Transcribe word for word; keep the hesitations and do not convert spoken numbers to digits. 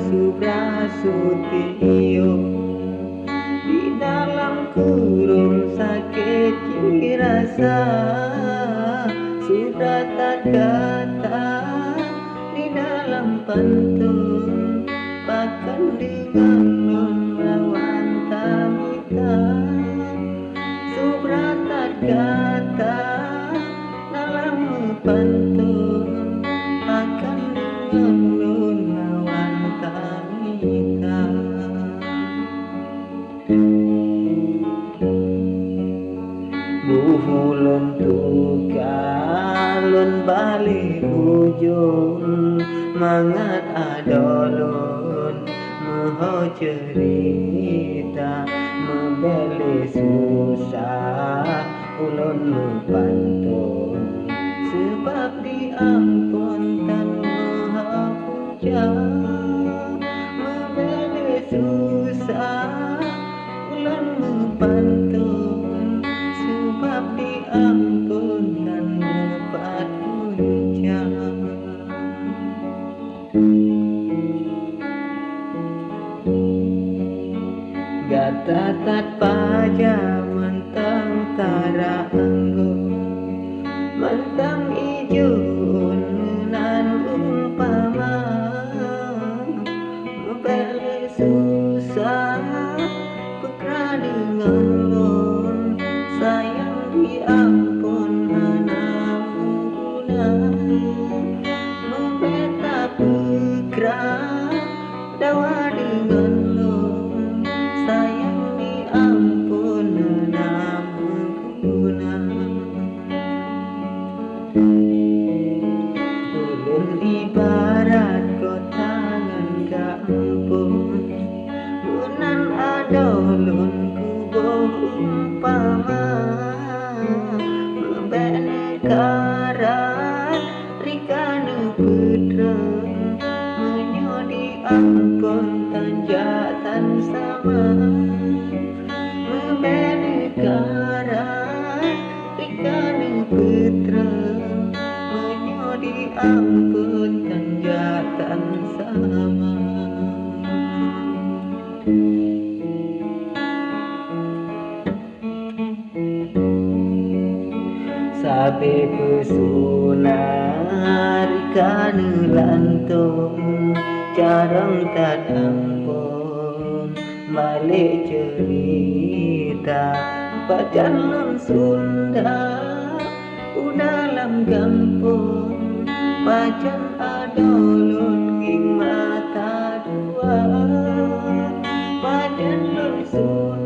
Subra sutiyok di dalam kurong sakét jirasa. Subra that gata di dalam pantôn, pakon deungon lôn lawan tamita. Subra that gata dalam meupantôn, pakon deungon lôn lawan tamita. Buhu lôn tuka lôn balek ujong, mangat adoe lôn meuho ceurita. Meubèk lé susah ulôn meupantôn, sabab di amphon tan meuho puja. Meubèk lé susah ulôn meupantôn, sabab di amphon tan meupat puja. Gata that paja mantong tara anggô, mantong ijo meunan umpama. Meubèk lé susah peukra deungon lôn, sayang di amphon hana meuguna. Meubèk tapeukra dawa deungon lôn, sayang di amphon hana meuguna. Ulôn ibarat kota ngon gampông, meunan adoe lôn kuboh umpama. Meubèk neukara rika neupeutrön, meunyoe di amphon tan jak tan sama. Meubèk neukara rika neupeutrön, meunyoe di amphon tan jak tan sama. Sabe peusuna rika neulantong, carông that amphon balek ceurita. Pajan lôn sunda u dalam gampông, pajan adoe lôn ngieng mata dua. Pajan lôn sunda